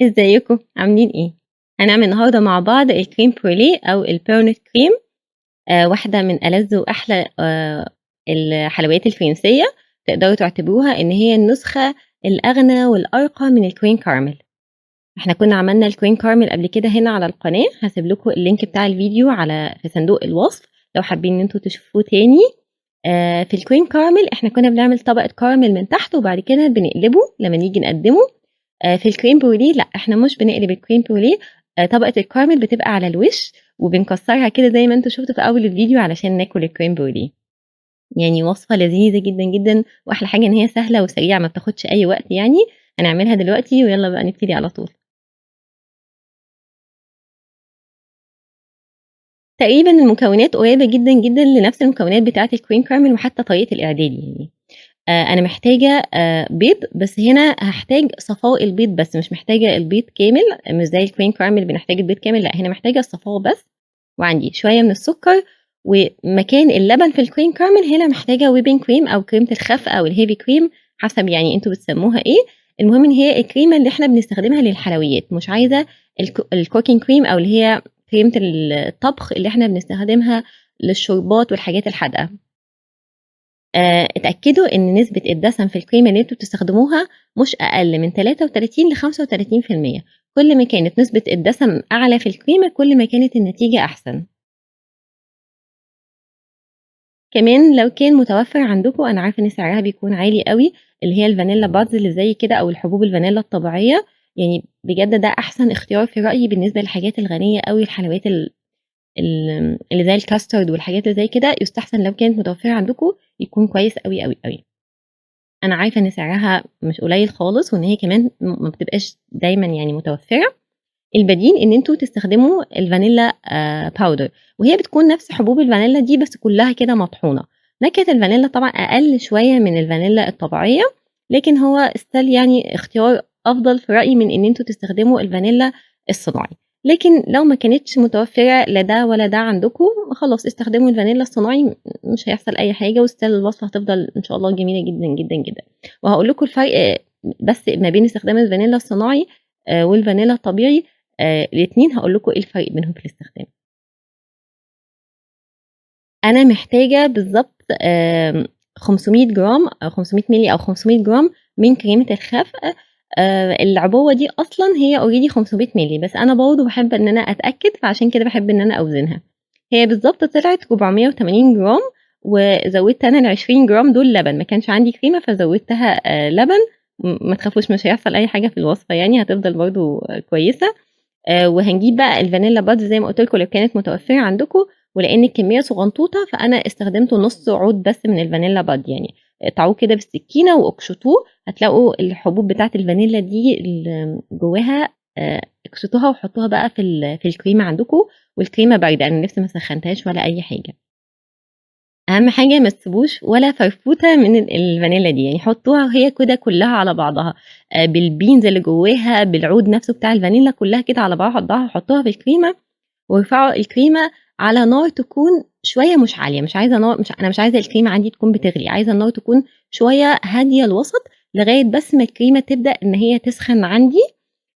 ازيكم عاملين ايه؟ هنعمل النهارده مع بعض ال crème brûlée او ال burnt cream، واحدة من ألذ واحلى الحلويات الفرنسية. تقدروا تعتبروها ان هي النسخة الاغنى والارقى من ال crème caramel. احنا كنا عملنا ال crème caramel قبل كده هنا على القناة، هسيب لكم ال link بتاع الفيديو في صندوق الوصف لو حابين ان انتوا تشوفوه تاني. في ال crème caramel احنا كنا بنعمل طبقه كاراميل من تحت وبعد كده بنقلبه لما نيجي نقدمه. في ال crème brûlée لا، احنا مش بنقلب ال crème brûlée، طبقه الكاراميل بتبقى على الوش وبنكسرها كده زي ما انتوا شفتوا في اول الفيديو علشان ناكل ال crème brûlée. وصفه لذيذة جدا جدا، واحلى حاجة ان هي سهلة وسريعة ما بتاخدش اي وقت. هنعملها دلوقتي ويلا بقى نبتدي على طول. تقريبا المكونات قريبه جدا جدا لنفس المكونات بتاعه الكريم كاراميل وحتى طريقه الاعداد. انا محتاجه بيض، بس هنا هحتاج صفاء البيض بس، مش محتاجه البيض كامل، مش زي الكريم كاراميل بنحتاج البيض كامل، لا هنا محتاجه الصفاء بس. وعندي شوية من السكر، ومكان اللبن في الكريم كاراميل هنا محتاجه whipping cream او كريمة الخفق او ال heavy cream حسب انتوا بتسموها ايه. المهم ان هي الكريمة اللي احنا بنستخدمها للحلويات، مش عايزه ال cooking cream او اللي هي كريمة الطبخ اللي احنا بنستخدمها للشربات والحاجات الحادقه. اتأكدوا إن نسبة الدسم في الكريمة اللي انتوا بتستخدموها مش أقل من تلاتة وتلاتين لخمسة وتلاتين في المية. كل ما كانت نسبة الدسم أعلى في الكريمة كل ما كانت النتيجة أحسن. كمان لو كان متوفر عندكم، أنا عارفة إن سعرها بيكون عالي قوي، اللي هي الفانيلا buds اللي زي كده أو الحبوب الفانيلا الطبيعية، بجد ده أحسن اختيار في رأيي بالنسبة للحاجات الغنية قوي، الحلويات اللي زي الكاسترد والحاجات اللي زي كده، يستحسن لو كانت متوفرة عندكم يكون كويس قوي قوي قوي. أنا عارفة إن سعرها مش قليل خالص وإن هي كمان ما بتبقاش دايما متوفرة. البديل إن انتوا تستخدموا الفانيلا powder، وهي بتكون نفس حبوب الفانيلا دي بس كلها كده مطحونة. نكهة الفانيلا طبعا أقل شوية من الفانيلا الطبيعية، لكن هو still اختيار أفضل في رأيي من إن انتوا تستخدموا الفانيلا الصناعي. لكن لو ما كانتش متوفرة لا ده ولا ده عندكم، خلاص استخدموا الفانيلا الصناعي، مش هيحصل أي حاجة، و still الوصفة هتفضل إن شاء الله جميلة جدا جدا جدا. وهقول لكم الفرق بس ما بين استخدام الفانيلا الصناعي، والفانيلا الطبيعي، الاتنين هقول لكم ايه الفرق بينهم في الاستخدام. أنا محتاجة بالظبط، 500 جرام أو 500 مللي أو 500 جرام من كريمة الخفق. العبوة دي أصلاً هي already 500 مللي، بس أنا برضه بحب إن أنا أتأكد، فعشان كده بحب إن أنا أوزنها. هي بالظبط طلعت 480 جرام، وزودت أنا ال 20 جرام دول لبن، ما كانش عندي كريمة فزودتها، لبن. ما تخافوش مش هيحصل أي حاجة في الوصفة، هتفضل برضه كويسة. وهنجيب بقى الفانيلا buds زي ما قلت لكم لو كانت متوفرة عندكم، ولأن الكمية صغنطوطة فأنا استخدمت نص عود بس من الفانيلا bud، اقطعوه كده بالسكينة واقشطوه، هتلاقوا الحبوب بتاعت الفانيلا دي اللي جواها، اقشطوها وحطوها بقى في الكريمة عندكم، والكريمة باردة، أنا لسه ما سخنتهاش ولا أي حاجة. أهم حاجة ما تسيبوش ولا فرفوتة من الفانيلا دي، حطوها وهي كده كلها على بعضها، بالبينز اللي جواها، بالعود نفسه بتاع الفانيلا، كلها كده على بعضها، حطوها في الكريمة، وارفعوا الكريمة على نار تكون شوية مش عالية، مش عايزة نار، مش، أنا مش عايزة الكريمة عندي تكون بتغلي، عايزة النار تكون شوية هادية الوسط لغاية بس ما الكريمة تبدأ إن هي تسخن عندي.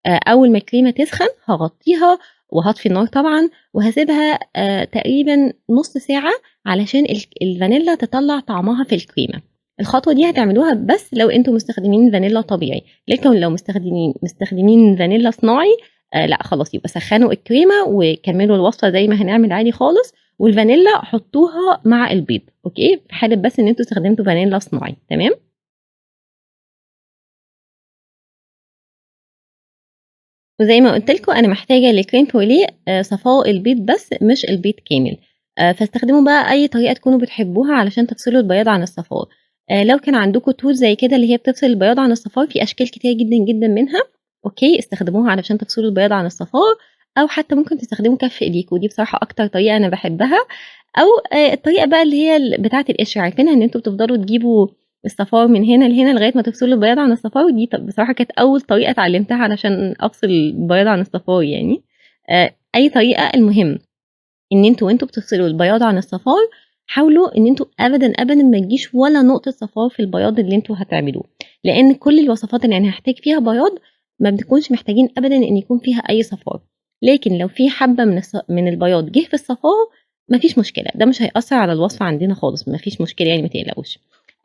أول ما الكريمة تسخن هغطيها وهطفي النار طبعا، وهسيبها، تقريبا نص ساعة علشان الفانيلا تطلع طعمها في الكريمة. الخطوة دي هتعملوها بس لو انتوا مستخدمين فانيلا طبيعي، لكن لو مستخدمين فانيلا صناعي، لا خلاص يبقى سخنوا الكريمة وكملوا الوصفة زي ما هنعمل عادي خالص، والفانيلا حطوها مع البيض، okay، في حالة بس ان انتوا استخدمتوا فانيلا صناعي، تمام. وزي ما قلت لكم انا محتاجة للكريم بورليه، صفاء البيض بس مش البيض كامل، فاستخدموا بقى اي طريقة تكونوا بتحبوها علشان تفصلوا البياض عن الصفار. لو كان عندكم tool زي كده اللي هي بتفصل البياض عن الصفار، في اشكال كتير جدا جدا منها، okay، استخدموها علشان تفصلوا البياض عن الصفار، او حتى ممكن تستخدموا كف ايديكم، ودي بصراحة اكتر طريقة انا بحبها، او، الطريقة بقى اللي هي بتاعة القشر، عارفينها ان انتوا بتفضلوا تجيبوا الصفار من هنا لهنا لغاية ما تفصلوا البياض عن الصفار. دي بصراحة كانت أول طريقة اتعلمتها علشان أفصل البياض عن الصفار. أي طريقة، المهم إن انتوا وانتوا بتفصلوا البياض عن الصفار حاولوا إن انتوا أبداً أبداً ما تجيش ولا نقطة صفار في البياض اللي انتوا هتعملوه، لأن كل الوصفات اللي أنا هحتاج فيها بياض ما بنكونش محتاجين ابدا ان يكون فيها اي صفار. لكن لو في حبه من البياض جه في الصفار مفيش مشكلة، ده مش هيأثر على الوصفة عندنا خالص، مفيش مشكلة يعني، ما تقلقوش.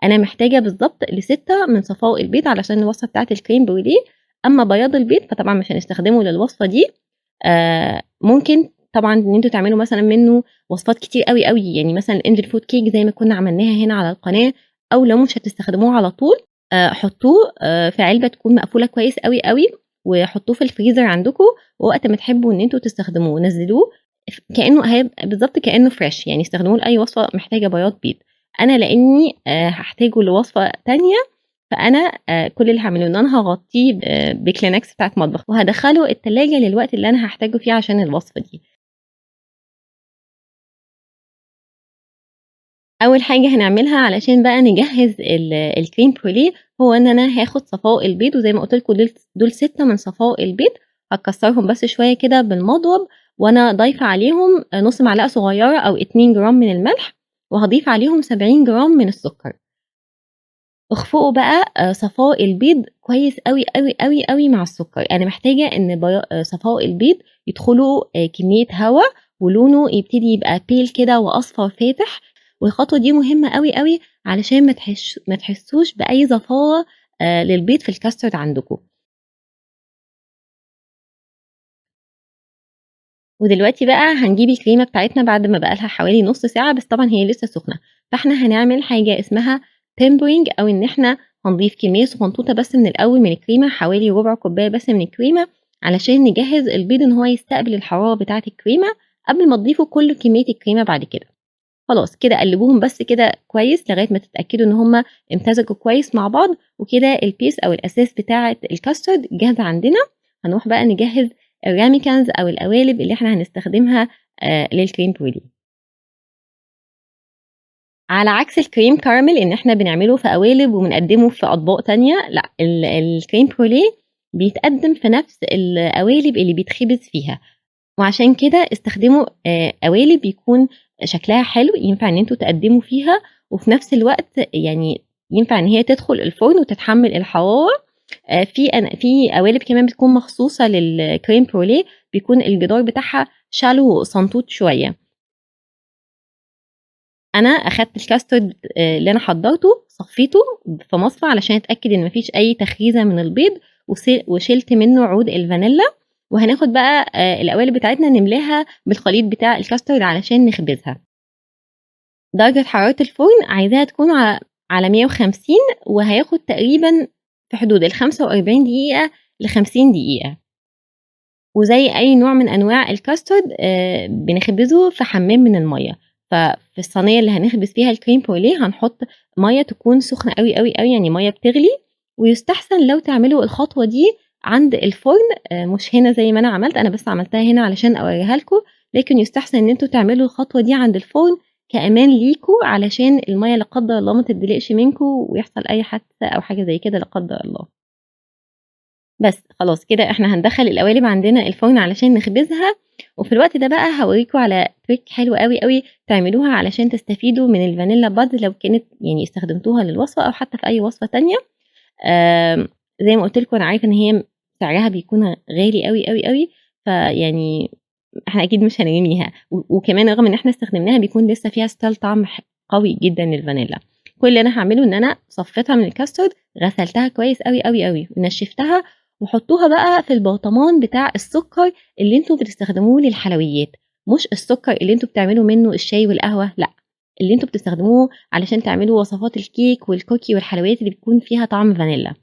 انا محتاجه بالظبط ل6 من صفاء البيض علشان الوصفة بتاعه الكريم بروليه. اما بياض البيض فطبعا مش هنستخدمه للوصفه دي. ممكن طبعا ان انتوا تعملوا مثلا منه وصفات كتير قوي قوي، يعني مثلا ال angel food cake زي ما كنا عملناها هنا على القناة، او لو مش هتستخدموه على طول حطوه في علبة تكون مقفولة كويس قوي قوي، وحطوه في الفريزر عندكم، ووقت ما تحبوا ان انتوا تستخدموه نزلوه كانه هيبقى بالظبط كانه fresh، يعني استخدموه لاي وصفه محتاجه بياض بيض. انا لاني هحتاجه لوصفه تانية، فانا كل اللي هعمله ان انا هغطيه بكلينكس بتاعت مطبخ، وهدخله التلاجة للوقت اللي انا هحتاجه فيه عشان الوصفة دي. اول حاجة هنعملها علشان بقى نجهز الكريم بروليه هو ان انا هاخد صفاء البيض، وزي ما قلت لكم دول 6 من صفاء البيض، هكسرهم بس شوية كده بالمضرب، وانا ضايفه عليهم نص معلقه صغيرة او 2 جرام من الملح، وهضيف عليهم 70 جرام من السكر. اخفقوا بقى صفاء البيض كويس قوي قوي قوي قوي مع السكر. انا محتاجه ان صفاء البيض يدخلوا كمية هواء ولونه يبتدي يبقى بيل كده واصفر فاتح. والخطوة دي مهمة قوي قوي علشان ما تحسوش باي زفاره للبيض في الكاسترد عندكم. ودلوقتي بقى هنجيب الكريمة بتاعتنا بعد ما بقالها حوالي نص ساعة، بس طبعا هي لسه سخنة، فاحنا هنعمل حاجة اسمها tempering، او ان احنا هنضيف كمية صغنطوطه بس من الاول من الكريمة، حوالي ربع كوباية بس من الكريمة، علشان نجهز البيض ان هو يستقبل الحرارة بتاعه الكريمة قبل ما تضيفوا كل كمية الكريمة بعد كده. خلاص كده قلبوهم بس كده كويس لغاية ما تتاكدوا ان هما امتزجوا كويس مع بعض، وكده ال base او الاساس بتاعه الكاسترد جاهزة عندنا. هنروح بقى نجهز ال ramekins او القوالب اللي احنا هنستخدمها للكريم بروليه. على عكس الكريم كراميل ان احنا بنعمله في قوالب وبنقدمه في اطباق تانية، لا، الكريم بروليه بيتقدم في نفس القوالب اللي بيتخبز فيها، وعشان كده استخدموا قوالب بيكون شكلها حلو ينفع ان انتوا تقدموا فيها، وفي نفس الوقت يعني ينفع ان هي تدخل الفرن وتتحمل الحرارة. في قوالب كمان بتكون مخصوصة للكريم بروليه، بيكون الجدار بتاعها shallow سنطوط شوية. انا اخدت الكاسترد اللي انا حضرته صفيته في مصفى علشان اتاكد ان مفيش اي تخريزه من البيض، وشلت منه عود الفانيلا. وهناخد بقى القوالب بتاعتنا نملاها بالخليط بتاع الكاسترد علشان نخبزها. درجه حرارة الفرن عايزاها تكون على 150، وهياخد تقريبا في حدود ال 45 دقيقة ل 50 دقيقة. وزي اي نوع من انواع الكاسترد بنخبزه في حمام من المية، ففي الصينية اللي هنخبز فيها الكريم بروليه هنحط مية تكون سخنة قوي قوي قوي، يعني مية بتغلي. ويستحسن لو تعملوا الخطوة دي عند الفرن، مش هنا زي ما انا عملت، انا بس عملتها هنا علشان اوريها لكم، لكن يستحسن ان انتوا تعملوا الخطوة دي عند الفرن كامان ليكوا، علشان المية لا قدر الله ما تدلقش منكم ويحصل اي حادثه او حاجة زي كده لا قدر الله. بس خلاص كده احنا هندخل القوالب عندنا الفرن علشان نخبزها. وفي الوقت ده بقى هوريكم على trick حلو قوي قوي تعملوها علشان تستفيدوا من ال vanilla pod لو كانت يعني استخدمتوها للوصفه او حتى في اي وصفه تانية. زي ما قلت لكم انا عارفه ان هي سعرها بيكون غالي قوي قوي قوي، فيعني احنا اكيد مش هنرميها، وكمان رغم ان احنا استخدمناها بيكون لسه فيها still طعم قوي جدا للفانيلا. كل اللي انا هعمله ان انا صفيتها من الكاسترد، غسلتها كويس قوي قوي قوي ونشفتها، وحطوها بقى في البرطمان بتاع السكر اللي انتوا بتستخدموه للحلويات، مش السكر اللي انتوا بتعملوا منه الشاي والقهوة، لا، اللي انتوا بتستخدموه علشان تعملوا وصفات الكيك وال cookie والحلويات اللي بيكون فيها طعم فانيلا.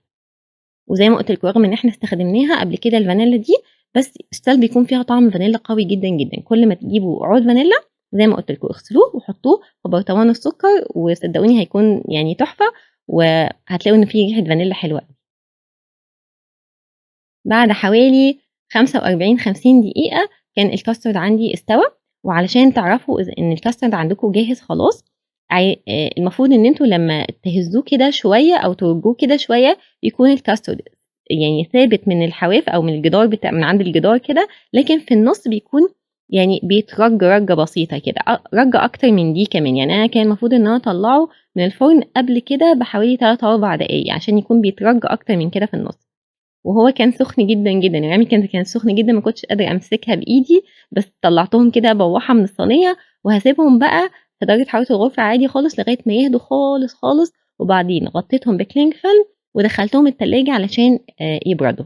وزي ما قلت لكم رغم ان احنا استخدمناها قبل كده الفانيلا دي، بس still بيكون فيها طعم فانيلا قوي جدا جدا. كل ما تجيبوا عود فانيلا زي ما قلت لكم اغسلوه وحطوه في برطمان السكر، وصدقوني هيكون يعني تحفة، وهتلاقوا ان فيه ريحه فانيلا حلوة. بعد حوالي 45-50 دقيقة كان الكاسترد عندي استوى. وعلشان تعرفوا إذا ان الكاسترد عندكم جاهز خلاص، المفروض ان انتوا لما تهزوه كده شوية او ترجوه كده شوية يكون الكاسترد يعني ثابت من الحواف او من الجدار بتاع من عند الجدار كده، لكن في النص بيكون يعني بيترج رجه بسيطة كده، رجه اكتر من دي كمان. يعني انا كان المفروض ان انا اطلعه من الفرن قبل كده بحوالي 3 أو 4 دقايق عشان يكون بيترج اكتر من كده في النص. وهو كان سخن جدًا، جدًا، ال ramekins كان سخن جدًا ما كنتش قادرة أمسكها بإيدي، بس طلعتهم كده بواحة من الصينية، وهاسيبهم بقى في درجة حرارة الغرفة عادي خالص لغاية ما يهدوا خالص، خالص، وبعدين غطيتهم ب cling film ودخلتهم التلاجة علشان يبردوا.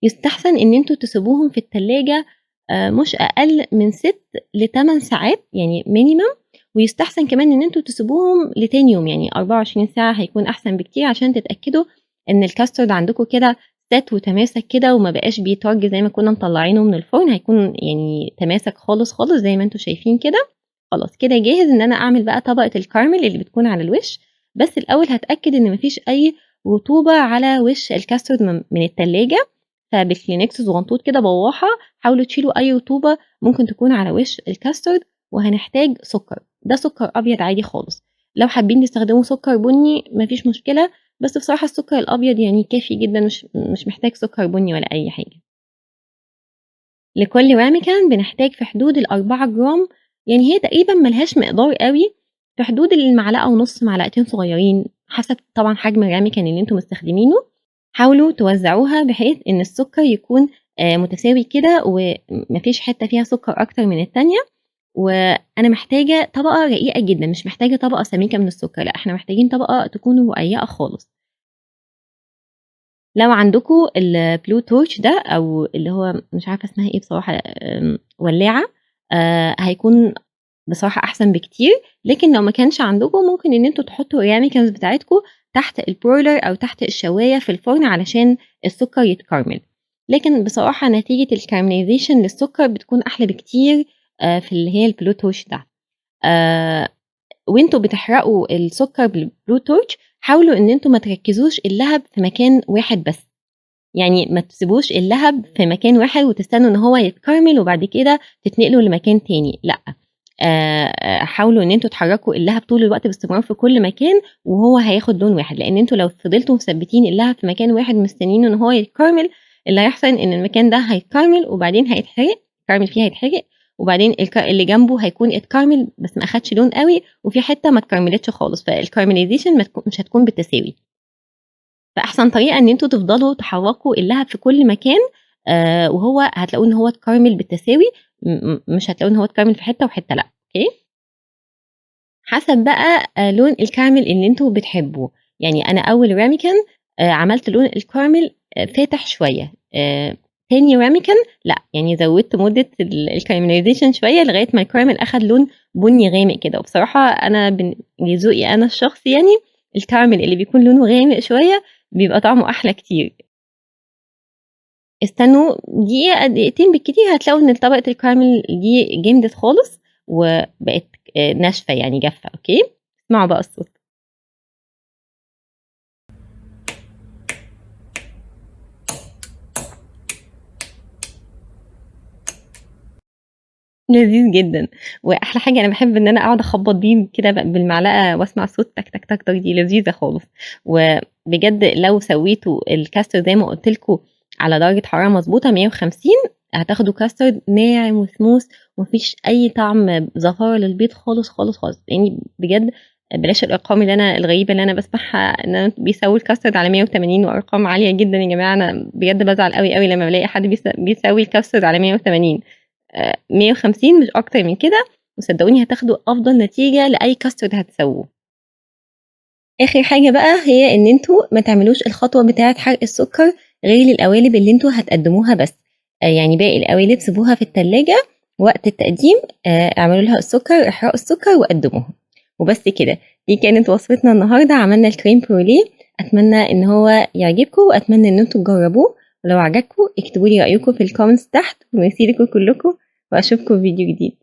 يستحسن إن أنتم تسيبوهم في التلاجة مش أقل من 6 ل8 ساعات يعني minimum، ويستحسن كمان إن أنتم تسيبوهم لتاني يوم، يعني 24 ساعة هيكون أحسن بكتير عشان تتأكدوا إن الكاسترد عندكم كده set وتماسك كده وما بقاش بيترج زي ما كنا مطلعينه من الفرن، هيكون يعني تماسك خالص خالص زي ما انتم شايفين كده. خلاص كده جاهز إن أنا أعمل بقى طبقة الكارمل اللي بتكون على الوش، بس الأول هتأكد إن مفيش أي رطوبة على وش الكاسترد من التلاجة، فبكلينكس صغنطوط كده بواحة حاولوا تشيلوا أي رطوبة ممكن تكون على وش الكاسترد. وهنحتاج سكر، ده سكر أبيض عادي خالص، لو حابين تستخدموا سكر بني مفيش مشكلة، بس بصراحة السكر الأبيض يعني كافي جدا، مش محتاج سكر بني ولا أي حاجة. لكل ramekin بنحتاج في حدود ال4 جرام، يعني هي تقريبا ملهاش مقدار قوي، في حدود المعلقة ونص، معلقتين صغيرين حسب طبعا حجم ال ramekin اللي انتم مستخدمينه. حاولوا توزعوها بحيث ان السكر يكون متساوي كده ومفيش حتة فيها سكر اكتر من التانية. وانا محتاجة طبقة رقيقة جدا، مش محتاجة طبقة سميكة من السكر، لا احنا محتاجين طبقة تكون رقيقة خالص. لو عندكم ال blow torch ده او اللي هو مش عارفة اسمها ايه بصراحة، ولاعة، هيكون بصراحة احسن بكتير. لكن لو ما كانش عندكم ممكن ان انتوا تحطوا ال ramekins بتاعتكم تحت ال broiler او تحت الشواية في الفرن علشان السكر يتكرمل. لكن بصراحة نتيجة ال caramelization للسكر بتكون احلى بكتير في اللي هي ال blow torch ده. وانتوا بتحرقوا السكر بال blow torch حاولوا ان انتوا ما تركزوش اللهب في مكان واحد بس، يعني ما تسيبوش اللهب في مكان واحد وتستنوا ان هو يتكرمل وبعد كده تتنقلوا لمكان تاني، لا، حاولوا ان انتوا تحركوا اللهب طول الوقت باستمرار في كل مكان وهو هياخد لون واحد، لان انتوا لو فضلتوا مثبتين اللهب في مكان واحد مستنيين ان هو يتكرمل، اللي هيحصل ان المكان ده هيتكرمل وبعدين هيتحرق، الكرمل فيه هيتحرق، وبعدين اللي جنبه هيكون اتكرمل بس ما اخدش لون قوي، وفي حته ما اتكرملتش خالص، فال caramelization مش هتكون بالتساوي. فاحسن طريقه ان انتوا تفضلوا تحركوا اللهب في كل مكان، وهو هتلاقوه ان هو اتكرمل بالتساوي، مش هتلاقوه ان هو اتكرمل في حته وحته لا. okay، حسب بقى لون الكراميل اللي انتوا بتحبوه. يعني انا اول ramekin عملت لون الكراميل فاتح شويه، تاني ramekin لا، يعني زودت مده ال caramelization شويه لغايه ما الكراميل اخد لون بني غامق كده. وبصراحه انا لذوقي انا الشخصي يعني الكراميل اللي بيكون لونه غامق شويه بيبقى طعمه احلى كتير. استنوا دقيقه دقيقتين بالكتير هتلاقوا ان طبقه الكراميل دي جمدت خالص وبقت ناشفه يعني جافه. okay، اسمعوا بقى الصوت. لذيذ جدا. واحلى حاجه انا بحب ان انا اقعد اخبط بيه كده بالمعلقه واسمع صوت تك تك تك تك، دي لذيذه خالص. وبجد لو سويتوا الكاسترد زي ما قلت لكم على درجه حراره مظبوطه 150 هتاخدوا كاسترد ناعم وسموث ومفيش اي طعم زفاره للبيض خالص خالص خالص. يعني بجد بلاش الارقام اللي انا الغريبه اللي انا بسمعها ان انا بيسووا الكاسترد على 180 وارقام عاليه جدا. يا جماعه انا بجد بزعل قوي قوي لما بلاقي حد بيسوي الكاسترد على 180، 150 مش اكتر من كده، وصدقوني هتاخدوا افضل نتيجه لاي كاسترد هتسووه. اخر حاجه بقى هي ان انتوا ما تعملوش الخطوه بتاعه حرق السكر غير للقوالب اللي انتوا هتقدموها بس، يعني باقي القوالب سيبوها في التلاجة وقت التقديم، اعملوا لها السكر، احرقوا السكر وقدموها. وبس كده، دي كانت وصفتنا النهارده، عملنا الكريم بروليه. اتمنى ان هو يعجبكم واتمنى ان انتوا تجربوه، ولو عجبكم اكتبوا لي رايكم في ال comments تحت. وميرسي لكم كلكم، واشوفكم في فيديو جديد.